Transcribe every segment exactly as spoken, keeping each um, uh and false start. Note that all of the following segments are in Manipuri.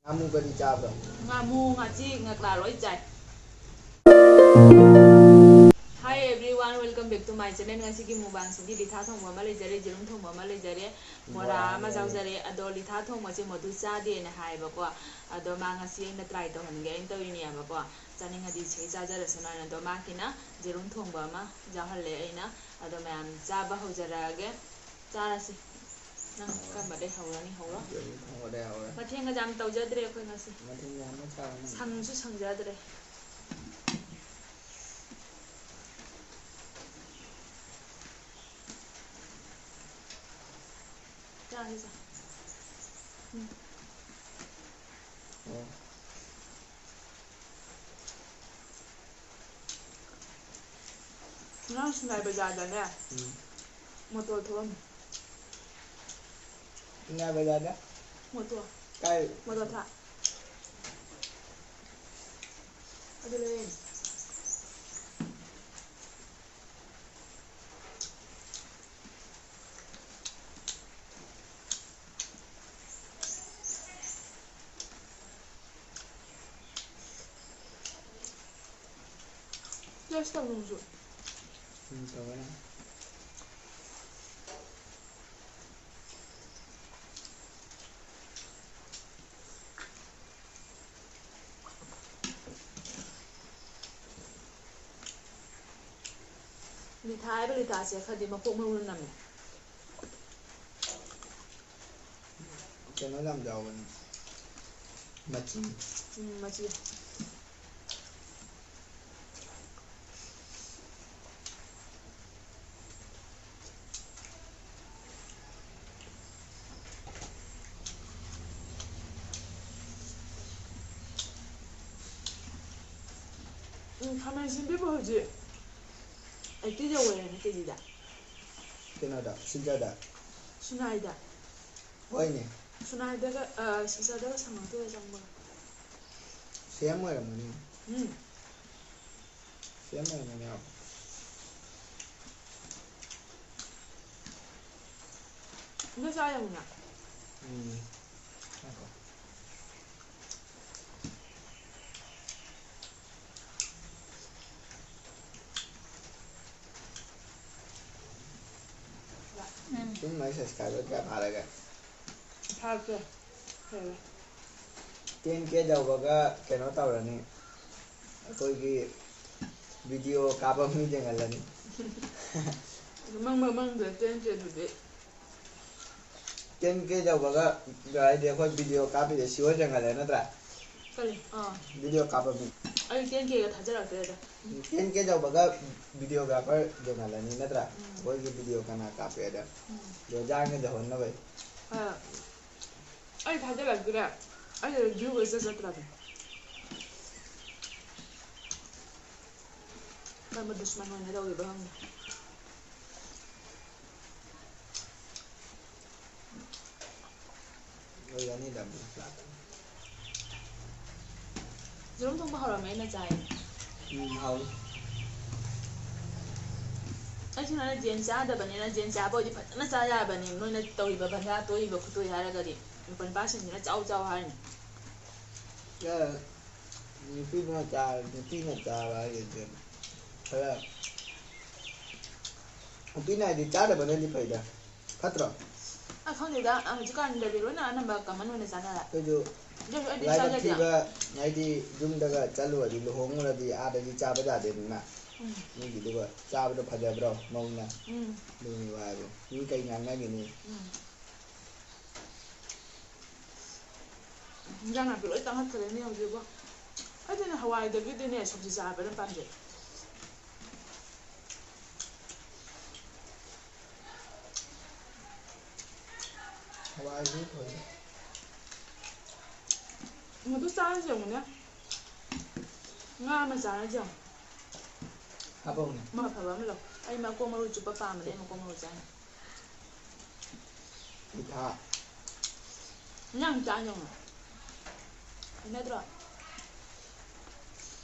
ꯉꯥꯃꯨ ꯀꯔꯤ ꯆꯥꯕ꯭ꯔꯣ? ꯉꯥꯃꯨ, ꯉꯥꯆꯤꯛ, ꯉꯀ꯭ꯔꯥ ꯂꯣꯏ ꯆꯥꯏ꯫ Hi everyone, welcome back to my channel. ꯉꯁꯤꯒꯤ mukbangꯁꯤꯗꯤ ꯂꯤꯊꯥ ꯊꯣꯡꯕ ꯑꯃ ꯂꯩꯖꯔꯦ, ꯌꯦꯔꯨꯝ ꯊꯣꯡꯕ ꯑꯃ ꯂꯩꯖꯔꯦ, ꯕꯣꯔꯥ ꯕꯣꯔꯥ ꯑꯃ ꯑꯃ ꯌꯥꯎꯖꯔꯦ꯫ ꯑꯗꯣ ꯂꯤꯊꯥ ꯊꯣꯡꯕꯁꯦ ꯃꯗꯨ ꯆꯥꯗꯦꯅ ꯍꯥꯏꯌꯦꯕꯀꯣ꯫ ꯑꯗꯣ ꯃꯥ ꯉꯁꯤ ꯑꯩꯅ try ꯇꯧꯍꯟꯒꯦ ꯍꯥꯏꯅ ꯇꯧꯔꯤꯅꯦꯕꯀꯣ꯫ ꯆꯥꯅꯤꯡꯉꯗꯤ ꯁꯤ ꯆꯥꯖꯔꯁꯅꯨ ꯍꯥꯏꯅ꯫ ꯑꯗꯣ ꯃꯥꯒꯤꯅ ꯌꯦꯔꯨꯝ ꯊꯣꯡꯕ ꯑꯃ ꯌꯥꯎꯍꯜꯂꯦ ꯑꯩꯅ꯫ ꯑꯗꯣ ꯃꯌꯥꯝ ꯆꯥꯕ ꯍꯧꯖꯔꯛꯑꯒꯦ꯫ ꯆꯥꯔꯁꯤ꯫ ꯅꯪ ꯀꯔꯝꯕꯗꯩ ꯍꯧꯔꯅꯤ? ꯍꯧꯔꯣ꯫ ꯌꯦꯔꯨꯝ ꯊꯣꯡꯕꯗꯩ ꯍꯧꯔꯦ꯫ ꯃꯊꯦꯜꯒ ꯌꯥꯝ ꯇꯧꯖꯗ꯭ꯔꯦ ꯑꯩꯈꯣꯏ ꯉꯁꯤ꯫ ꯃꯊꯦꯜ ꯌꯥꯝꯅ ꯆꯥꯕ ꯉꯝꯗꯦ꯫ ꯁꯪꯁꯨ ꯁꯪꯖꯗ꯭ꯔꯦ꯫ ꯆꯥꯁꯤ, ꯆꯥ꯫ ꯎꯝ꯫ ꯑꯣ꯫ ꯉꯔꯥꯡ ꯁꯤꯡꯉꯥꯏ ꯕꯖꯥꯔꯗꯅꯦ, ꯎꯝ꯫ ꯃꯣꯇꯣꯔ ꯊꯣꯛꯑꯝꯃꯤ꯫ ꯁꯤꯡꯉꯥꯏ ꯕꯖꯥꯔꯗ? ꯃꯣꯇꯣꯔ꯫ ꯀꯥꯏ? ꯃꯣꯇꯣꯔ ꯊꯥ-, ꯑꯗꯨ ꯂꯩꯔꯛꯏꯅꯦ꯫ Taste ꯇꯧ ꯅꯪꯁꯨ꯫ ꯎꯝ, ꯇꯧꯋꯦ꯫ ꯂꯤꯊꯥ ꯍꯥꯏꯕ ꯂꯤꯊꯥꯁꯦ ꯈꯔꯗꯤ ꯃꯀꯣꯛ ꯃꯔꯨꯅ ꯅꯝꯃꯦ꯫ ꯀꯩꯅꯣ ꯌꯥꯝ ꯌꯥꯎꯕꯅꯤ꯫ ꯃꯆꯤ꯫ ꯎꯝ, ꯃꯆꯤ꯫ ꯎꯝ, ꯈꯥꯃꯦꯟ ꯑꯁꯤꯟꯕꯤꯕꯨ ꯍꯧꯖꯤꯛ eighty ꯌꯧꯔꯦꯅꯦ ꯀꯦꯖꯤꯗ꯫ ꯀꯩꯅꯣꯗ, ꯁꯤꯜꯆꯔꯗ? ꯁꯤꯡꯉꯥꯏꯗ꯫ ꯍꯣꯏꯅꯦ꯫ ꯁꯤꯡꯉꯥꯏꯗꯒ, ꯑ, ꯁꯤꯜꯆꯔꯗꯒ ꯁꯪꯉꯛꯇꯣꯏꯔ ꯆꯪꯕꯒ? ꯁꯦꯝ ꯑꯣꯏꯔꯝꯃꯅꯤ꯫ ꯎꯝ꯫ ꯁꯦꯝ ꯑꯣꯏꯔꯝꯃꯅꯤ ꯍꯥꯏꯕ꯫ ꯑꯗꯨ ꯆꯥ ꯌꯥꯝꯅ꯫ ꯎꯝ꯫ ꯉꯥꯏꯈꯣ꯫ ꯅꯪ subscriber ꯀꯌꯥ ꯐꯥꯔꯒꯦ? ꯐꯥꯔꯛꯇꯦ꯫ ꯍꯦꯜꯂꯦ꯫ ten K ꯌꯧꯕꯒ ꯀꯩꯅꯣ ꯇꯧꯔꯅꯤ, ꯑꯩꯈꯣꯏꯒꯤ video ꯀꯥꯞꯄ ꯃꯤ ꯌꯦꯡꯍꯜꯂꯅꯤ꯫ ꯃꯪꯕ ꯃꯪꯗ꯭ꯔꯦ ten K ꯗꯨꯗꯤ꯫ ten K ꯌꯧꯕꯒ ꯍꯥꯏꯗꯤ ꯑꯩꯈꯣꯏ video ꯀꯥꯞꯄꯤꯁꯦ ꯁꯤꯑꯣ ꯌꯦꯡꯍꯜꯂꯦ ꯅꯠꯇ꯭ꯔꯥ? ꯀꯔꯤ? ꯑꯥ꯫ Video ꯀꯥꯞꯄ ꯃꯤ꯫ ꯑꯩ ten K ꯒ ꯊꯥꯖꯔꯛꯇ꯭ꯔꯦꯗ꯫ ten K ꯌꯧꯕꯒ videographer ꯌꯦꯡꯍꯜꯂꯅꯤ ꯅꯠꯇ꯭ꯔꯥ? ꯎꯝ꯫ ꯑꯩꯈꯣꯏꯒꯤ video ꯀꯅꯥ ꯀꯥꯞꯄꯦ ꯑꯗ꯫ ꯎꯝ꯫ ꯔꯣꯖꯥꯅ ꯌꯧꯍꯟꯅꯕꯩ꯫ ꯑ, ꯑꯩ ꯊꯥꯖꯔꯛꯇ꯭ꯔꯦ꯫ ꯑꯩ view ꯒ ꯏꯆꯠ ꯆꯠꯇ꯭ꯔꯕꯅꯦ꯫ ꯀꯔꯝꯕ ꯗꯨꯁꯃꯟ ꯑꯣꯏꯅ ꯇꯧꯔꯤꯕ ꯈꯪꯗꯦ꯫ ꯑꯣꯏꯔꯅꯤꯗ, ꯃꯤ ꯂꯥꯛꯀꯅꯤ꯫ ꯌꯦꯔꯨꯝ ꯊꯣꯡꯕ ꯍꯧꯔꯝꯃꯦ ꯑꯩꯅ ꯆꯥꯏ꯫ ꯎꯝ, ꯍꯥꯎꯏ꯫ ꯑꯩꯁꯨ ꯅꯍꯥꯟ ꯖꯦꯟ ꯆꯥꯗꯕꯅꯤꯅ ꯖꯦꯟ ꯆꯥꯕ ꯑꯣꯏꯗꯤ ꯐꯖꯅ ꯆꯥ ꯌꯥꯕꯅꯤ꯫ ꯅꯣꯏꯅ ꯇꯧꯔꯤꯕ ꯚꯟꯗꯥ ꯇꯣꯏꯔꯤꯕ ꯈꯨꯇꯣꯏ ꯍꯥꯏꯔꯒꯗꯤ ꯅꯨꯄꯥꯁꯤꯡꯁꯤꯅ ꯆꯥꯎ ꯆꯥꯎ ꯍꯥꯏꯔꯤꯅꯤ꯫ ꯌꯥ, ꯅꯨꯄꯤꯅ ꯆꯥ-, ꯅꯨꯄꯤꯅ ꯆꯥꯕ ꯍꯥꯏꯁꯦ ꯈꯔ, ꯅꯨꯄꯤꯅ ꯍꯥꯏꯗꯤ ꯆꯥꯗꯕꯅꯗꯤ ꯐꯩꯗ, ꯐꯠꯇ꯭ꯔꯣ? ꯑ, ꯈꯪꯗꯦꯗ, ꯑ, ꯍꯧꯖꯤꯛꯀꯥꯟꯗꯗꯤ ꯂꯣꯏꯅ ꯑꯅꯝꯕ common ꯑꯣꯏꯅ ꯆꯥꯅꯔꯦ꯫ ꯑꯩꯈꯣꯏꯁꯨ ꯑꯗꯨ ꯑꯣꯏꯁꯨ ꯑꯩꯗꯤ ꯂꯥꯏꯕꯛ ꯆꯥꯖꯗꯦ꯫ ꯊꯤꯕ ꯍꯥꯏꯗꯤ ꯌꯨꯝꯗꯒ ꯆꯠꯂꯨꯔꯗꯤ, ꯂꯨꯍꯣꯡꯉꯨꯔꯗꯤ ꯑꯥꯗꯗꯤ ꯆꯥꯕ ꯌꯥꯗꯦꯗꯅ꯫ ꯎꯝ꯫ ꯃꯤꯒꯤꯗꯨꯒ ꯆꯥꯕꯗꯣ ꯐꯖꯕ꯭ꯔꯣ ꯃꯧꯅ? ꯎꯝ꯫ ꯑꯗꯨꯅꯤ ꯋꯥꯕꯨ꯫ ꯃꯤ ꯀꯩ ꯉꯥꯡꯅꯒꯤꯅꯤ? ꯎꯝ꯫ ꯏꯟꯖꯥꯡ ꯅꯥꯄꯤ ꯂꯣꯏ ꯇꯥꯡꯈꯠꯈ꯭ꯔꯦꯅꯦ ꯍꯧꯖꯤꯛꯄꯨ꯫ ꯑꯩꯗꯤꯅꯦ ꯍꯋꯥꯏꯗꯒꯤꯗꯤꯅꯦ ꯁꯕꯖꯤ ꯆꯥꯕꯅ ꯄꯥꯝꯖꯩ꯫ ꯍꯋꯥꯏꯁꯨ ꯐꯩ꯫ ꯃꯗꯨ ꯆꯥꯔꯁꯨ ꯌꯦꯡꯉꯨꯅꯦ꯫ ꯉꯥ ꯑꯃ ꯆꯥꯔꯁꯨ ꯌꯦꯡꯉꯨ꯫ ꯍꯥꯞꯄꯧꯅꯦ꯫ ꯑꯃ ꯑꯐꯕ ꯑꯃ ꯂꯧ꯫ ꯑꯩ ꯃꯀꯣꯛ ꯃꯔꯨ ꯆꯨꯞꯄ ꯄꯥꯝꯕꯅꯦ, ꯑꯩ ꯃꯀꯣꯛ ꯃꯔꯨ ꯆꯥꯅꯤ꯫ ꯄꯤꯊꯥ꯫ ꯅꯪ ꯆꯥ ꯌꯦꯡꯉꯣ꯫ ꯍꯩꯅꯗ꯭ꯔꯣ?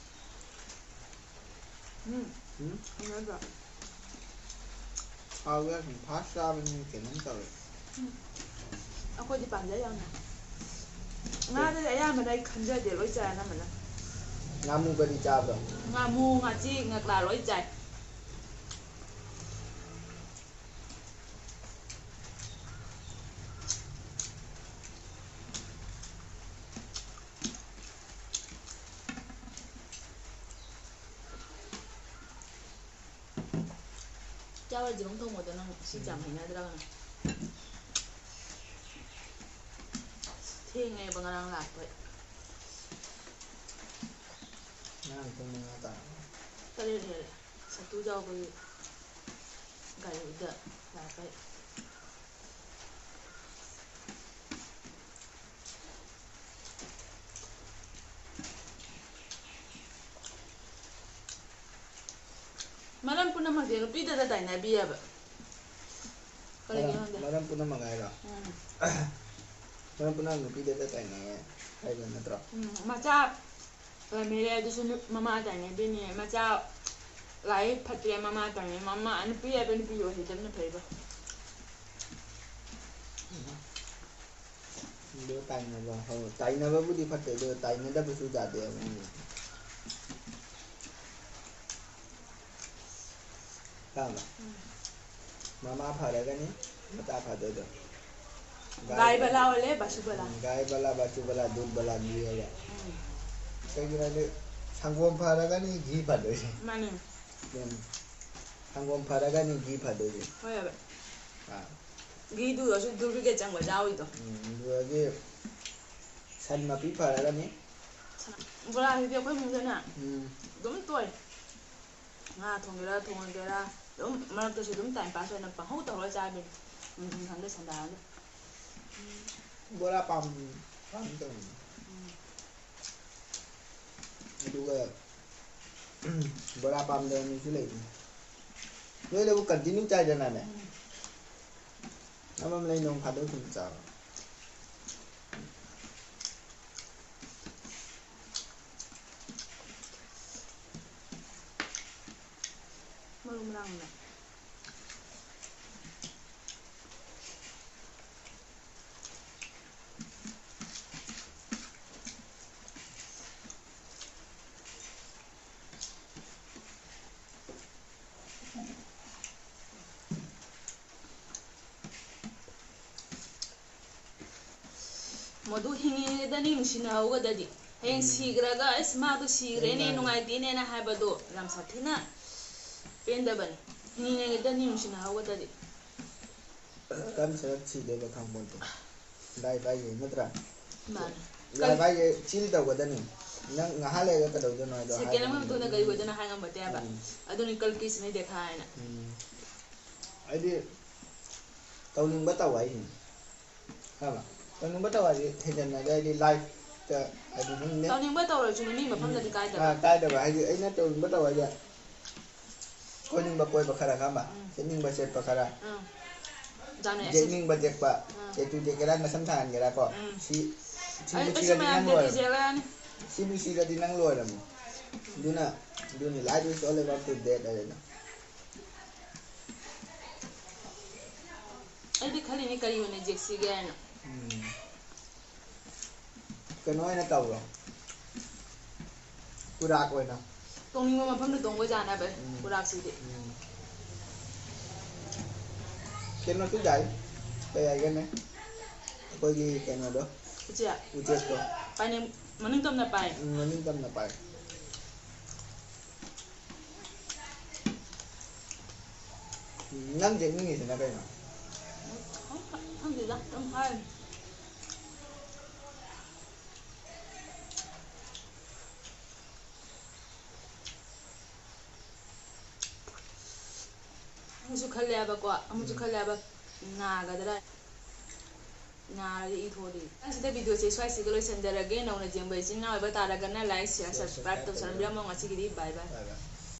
ꯎꯝ꯫ ꯎꯝ? ꯍꯩꯅꯗ꯭ꯔꯣ? ꯍꯥꯎꯋꯦ, ꯐꯥꯔꯁ ꯆꯥꯕꯅꯤꯅ ꯀꯩꯅꯣꯝ ꯇꯧꯔꯦ꯫ ꯎꯝ꯫ ꯑꯩꯈꯣꯏꯗꯤ ꯄꯥꯝꯖꯩ ꯌꯥꯝꯅ꯫ ꯉꯥꯗꯗꯤ ꯑꯌꯥꯝꯕꯅ ꯑꯩ ꯈꯟꯖꯗꯦ, ꯂꯣꯏ ꯆꯥꯏ ꯑꯅꯝꯕꯅ꯫ ꯉꯥꯃꯨꯒꯗꯤ ꯆꯥꯕ꯭ꯔꯣ? ꯉꯥꯃꯨ, ꯉꯥꯆꯤꯛ, ꯉꯀ꯭ꯔꯥ ꯂꯣꯏ ꯆꯥꯏ꯫ ꯌꯥꯎꯔꯗꯤ ꯑꯗꯨꯝ ꯊꯣꯡꯕꯗꯣ ꯅꯪ ꯁꯤ ꯌꯥꯝ ꯍꯩꯅꯗ꯭ꯔꯒꯅ꯫ ꯊꯦꯡꯉꯦꯕ ꯉꯔꯥꯡ ꯂꯥꯛꯄꯩ꯫ ꯉꯔꯥꯡ ꯄꯨꯡ ꯃꯉꯥ ꯇꯥꯔꯦ꯫ ꯇꯔꯦꯠ ꯍꯦꯜꯂꯦ꯫ ꯁꯛꯇꯨ ꯌꯥꯎꯕꯒꯤ ꯒꯥꯔꯤꯗ ꯂꯥꯛꯄꯩ꯫ ꯃꯔꯝ ꯄꯨꯝꯅꯃꯛꯁꯦ ꯅꯨꯄꯤꯗꯗ ꯇꯥꯏꯅꯕꯤꯌꯦꯕ꯫ ꯀꯔꯤꯒꯤꯅꯣ ꯃꯔꯝ, ꯈꯪꯗꯦ꯫ ꯃꯔꯝ ꯄꯨꯝꯅꯃꯛ ꯍꯥꯏꯔꯣ? ꯎꯝ꯫ ꯃꯔꯝ ꯄꯨꯝꯅꯃꯛ ꯅꯨꯄꯤꯗꯗ ꯇꯥꯏꯅꯩ ꯍꯥꯏꯕ ꯅꯠꯇ꯭ꯔꯣ? ꯎꯝ, ꯃꯆꯥ ꯂꯩꯃꯤꯔꯦ ꯑꯗꯨꯁꯨ ꯅꯨ-, ꯃꯃꯥ ꯇꯥꯏꯅꯕꯤꯅꯤ꯫ ꯃꯆꯥ ꯂꯥꯏꯔꯤꯛ ꯐꯠꯇ꯭ꯔꯦ ꯃꯃꯥ ꯇꯥꯏꯅꯩ꯫ ꯃꯃꯥ, ꯅꯨꯄꯤ ꯍꯥꯏꯕ ꯅꯨꯄꯤ ꯑꯣꯏꯍꯩꯗꯕꯅ ꯐꯩꯕ꯫ ꯑꯗꯨ ꯇꯥꯏꯅꯕ ꯍꯧ-, ꯇꯥꯏꯅꯕꯕꯨꯗꯤ ꯐꯠꯇꯦ, ꯑꯗꯨ ꯇꯥꯏꯅꯗꯕꯁꯨ ꯌꯥꯗꯦ ꯑꯃꯨꯛ꯫ ꯇꯥꯕ꯭ꯔꯥ? ꯎꯝ꯫ ꯃꯃꯥ ꯐꯔꯒꯅꯤ ꯃꯆꯥ ꯐꯗꯣꯏꯗꯣ꯫ ꯒꯥꯏ ꯕꯂꯥ ꯑꯣꯜꯂꯦ, ꯕꯥꯁꯨ ꯕꯂꯥ꯫ ꯎꯝ, ꯒꯥꯏ ꯕꯂꯥ, ꯕꯥꯁꯨ ꯕꯂꯥ, ꯗꯨꯙ ꯕꯂꯥ, ꯘꯤ ꯕꯂꯥ꯫ ꯎꯝ꯫ ꯀꯩꯒꯤꯅꯣ ꯍꯥꯏꯗꯤ ꯁꯪꯒꯣꯝ ꯐꯔꯒꯅꯤ ꯘꯤ ꯐꯗꯣꯏꯁꯦ꯫ ꯃꯥꯅꯦ꯫ ꯎꯝ꯫ ꯁꯪꯒꯣꯝ ꯐꯔꯒꯅꯤ ꯘꯤ ꯐꯗꯣꯏꯁꯦ꯫ ꯍꯣꯏ ꯍꯥꯏꯕ꯫ ꯑꯥ꯫ ꯘꯤꯗꯨꯗꯁꯨ duplicate ꯆꯪꯕ ꯌꯥꯎꯔꯤꯗꯣ꯫ ꯎꯝ, ꯑꯗꯨꯗꯒꯤ ꯁꯟ ꯃꯄꯤ ꯐꯔꯒꯅꯤ꯫ ꯕꯣꯔꯥꯁꯤꯗꯤ ꯑꯩꯈꯣꯏ ꯏꯃꯨꯡꯗꯅꯦ ꯎꯝ꯫ ꯑꯗꯨꯝ ꯇꯣꯏ꯫ ꯉꯥ ꯊꯣꯡꯒꯦꯔꯥ, ꯊꯣꯡꯉꯒꯦꯔꯥ, ꯑꯗꯨꯝ ꯃꯔꯛꯇꯁꯨ ꯑꯗꯨꯝ time pass ꯑꯣꯏꯅ ꯄꯪꯍꯧ ꯇꯧꯔꯒ ꯆꯥꯕꯤꯅꯤ꯫ ꯅꯨꯡꯊꯤꯟ ꯈꯪꯗꯦ, ꯁꯟꯗꯥ ꯈꯪꯗꯦ꯫ ꯕꯣꯔꯥ ꯄꯥꯝ-, ꯄꯥꯝꯃꯤ ꯇꯧꯅꯤ꯫ ꯎꯝ꯫ ꯑꯗꯨꯒ ꯕꯣꯔꯥ ꯄꯥꯝꯗꯕ ꯃꯤꯁꯨ ꯂꯩꯕꯅꯤ꯫ ꯅꯣꯏꯅꯕꯨ continue ꯆꯥꯏꯗꯅꯅꯦ꯫ ꯎꯝ꯫ ꯑꯃꯝ ꯂꯩ ꯅꯣꯡ ꯐꯥꯗꯣꯛ ꯁꯨꯝ ꯆꯥꯕ꯫ ꯃꯔꯨ ꯃꯔꯥꯡꯅ꯫ ꯃꯗꯨ ꯍꯤꯡꯉꯤꯉꯩꯗꯅꯤ ꯅꯨꯡꯁꯤꯅꯍꯧꯒꯗꯗꯤ꯫ ꯍꯌꯦꯡ ꯎꯝ꯫ ꯁꯤꯈ꯭ꯔꯒ, "ꯑꯁ, ꯃꯥꯗꯣ ꯁꯤꯈ꯭ꯔꯦꯅꯦ, ꯄꯦꯟꯗꯕꯅꯤ꯫ ꯅꯨꯡꯉꯥꯏꯇꯦꯅꯦꯅ" ꯍꯥꯏꯕꯗꯣ ꯌꯥꯝ ꯁꯥꯊꯤꯅ ꯄꯦꯟꯗꯕꯅꯤ꯫ ꯅꯤꯅꯦꯒꯗ ꯅꯤ ꯅꯨꯡꯁꯤꯅꯍꯧꯒꯗ꯭ꯔꯗꯤ꯫ ꯀꯔꯝ ꯁꯔꯛ ꯁꯤꯗꯣꯏꯕ ꯈꯪꯄꯣꯟꯇꯦ꯫ ꯂꯥꯏꯐ ꯍꯥꯏꯁꯦ ꯅꯠꯇ꯭ꯔꯥ? ꯃꯥꯅꯦ꯫ ꯂꯥꯏꯐ ꯍꯥꯏꯁꯦ ꯆꯤꯜ ꯇꯧꯒꯗꯕꯅꯤ꯫ ꯅꯪ ꯉꯥꯏꯍꯥꯛ ꯂꯩꯔꯒ ꯀꯩꯗꯧꯗꯣꯏꯅꯣ ꯍꯥꯏꯗꯣ ꯁꯦꯀꯦꯟ ꯑꯃꯒꯤ ꯍꯥꯏꯕ ꯃꯇꯨꯡꯗ ꯀꯔꯤ ꯉꯝꯗꯕꯅꯤ꯫ ꯑꯣꯏꯗꯣꯏꯅꯣ ꯍꯥꯏ ꯉꯝꯕ ꯅꯠꯇꯦ ꯍꯥꯏꯕ꯫ ꯎꯝ꯫ ꯑꯗꯨꯅꯤ ꯀꯜꯀꯤꯁꯤꯅ ꯗꯦꯈꯥ ꯍꯥꯏꯅ꯫ ꯎꯝ꯫ ꯍꯥꯏꯗꯤ ꯇꯧꯅꯤꯡꯕ ꯇꯧ ꯍꯥꯏꯁꯤꯅꯤ꯫ ꯈꯪꯉꯕ? ꯇꯧꯅꯤꯡꯕ ꯇꯧ ꯍꯥꯏꯗꯤ ꯍꯦꯟꯖꯟꯅꯒ ꯍꯥꯏꯗꯤ ꯂꯥꯏꯐꯇ ꯍꯥꯏꯗꯤ ꯅꯪ ꯅꯦ-, ꯇꯧꯅꯤꯡꯕ ꯇꯧꯔꯁꯨ ꯃꯤ ꯃꯐꯝꯗꯗꯤ ꯎꯝ꯫ ꯀꯥꯏꯗꯕ꯫ ꯑꯥ, ꯀꯥꯏꯗꯕ ꯍꯥꯏꯗꯤ ꯑꯩꯅ ꯇꯧꯅꯤꯡꯕ ꯇꯧ ꯍꯥꯏꯁꯦ ꯀꯣꯏꯅꯤꯡꯕ ꯀꯣꯏꯕ ꯈꯔ ꯈꯪꯉꯕ? ꯎꯝ꯫ ꯁꯦꯠꯅꯤꯡꯕ ꯁꯦꯠꯄ ꯈꯔ꯫ ꯎꯝ꯫ ꯖꯥꯅꯣꯏ ꯑꯁꯤ-, ꯌꯦꯛꯅꯤꯡꯕ ꯌꯦꯛꯄ꯫ ꯎꯝ꯫ ꯇꯦꯇꯨ ꯌꯦꯛꯀꯦꯔꯥ ꯅꯁꯝ ꯊꯥꯍꯟꯒꯦꯔꯥ ꯀꯣ? ꯎꯝ꯫ ꯁꯤ, ꯁꯤꯕꯨ ꯑꯩ, ꯑꯩꯁꯨ ꯊꯤꯔꯗꯤ ꯅꯪ ꯃꯌꯥꯝꯗꯗꯤ ꯂꯣꯏꯔꯝ-, ꯌꯦꯛꯂꯛꯑꯅꯤ꯫ ꯁꯤꯕꯨ ꯁꯤꯔꯗꯤ ꯅꯪ ꯂꯣꯏꯔꯝꯅꯤ꯫ ꯑꯗꯨꯅ, ꯑꯗꯨꯅꯤ life is all about the death ꯍꯥꯏꯗꯅ꯫ ꯑꯩꯗꯤ ꯈꯜꯂꯤꯅꯤ ꯀꯔꯤ ꯑꯣꯏꯅ ꯌꯦꯛꯁꯤꯒꯦ ꯍꯥꯏꯅ꯫ ꯎꯝ꯫ ꯀꯩꯅꯣ ꯑꯣꯏꯅ ꯇꯧꯔꯣ꯫ ꯀꯨꯔꯥꯛ ꯑꯣꯏꯅ꯫ ꯇꯣꯡꯅꯤꯡꯕ ꯃꯐꯝꯗ ꯇꯣꯡꯕ ꯌꯥꯅꯕ ꯎꯝ꯫ ꯀꯨꯔꯥꯛꯁꯤꯗꯤ꯫ ꯎꯝ꯫ ꯀꯩꯅꯣꯁꯨ ꯌꯥꯏ꯫ ꯀꯩ ꯍꯥꯏꯒꯅꯤ? ꯑꯩꯈꯣꯏꯒꯤ ꯀꯩꯅꯣꯗꯣ꯫ ꯎꯆꯦꯛ꯫ ꯎꯆꯦꯛꯇꯣ꯫ ꯄꯥꯏꯅꯤꯡ-, ꯃꯅꯤꯡ ꯇꯝꯅ ꯄꯥꯏ꯫ ꯎꯝ, ꯃꯅꯤꯡ ꯇꯝꯅ ꯄꯥꯏ꯫ ꯅꯪ ꯌꯦꯛꯅꯤꯡꯉꯤꯁꯤꯅ ꯀꯩꯅꯣ? ꯈꯪꯗꯦꯗ, ꯑꯗꯨꯝ ꯍꯥꯏ꯫ ꯑꯃꯨꯛꯁꯨ ꯈꯜꯂꯦꯕꯀꯣ, ꯑꯃꯨꯛꯁꯨ ꯎꯝ꯫ ꯈꯜꯂꯦꯕ, ꯅꯥꯒꯗ꯭ꯔꯥ? ꯅꯥꯔꯗꯤ ꯏ ꯊꯣꯛꯑꯗꯤ꯫ ꯑꯁꯤꯗ video ꯁꯦ ꯁ꯭ꯋꯥꯏꯁꯤꯒ ꯂꯣꯏꯁꯤꯟꯖꯔꯒꯦ꯫ ꯅꯧꯅ ꯌꯦꯡꯕ ꯏꯆꯤꯟ ꯏꯅꯥꯎ ꯑꯣꯏꯕ ꯇꯥꯔꯒꯅ like, share, subscribe ꯇꯧꯁꯟꯕꯤꯔꯝꯃꯣ꯫ ꯉꯁꯤꯒꯤꯗꯤ bye bye꯫ Bye bye꯫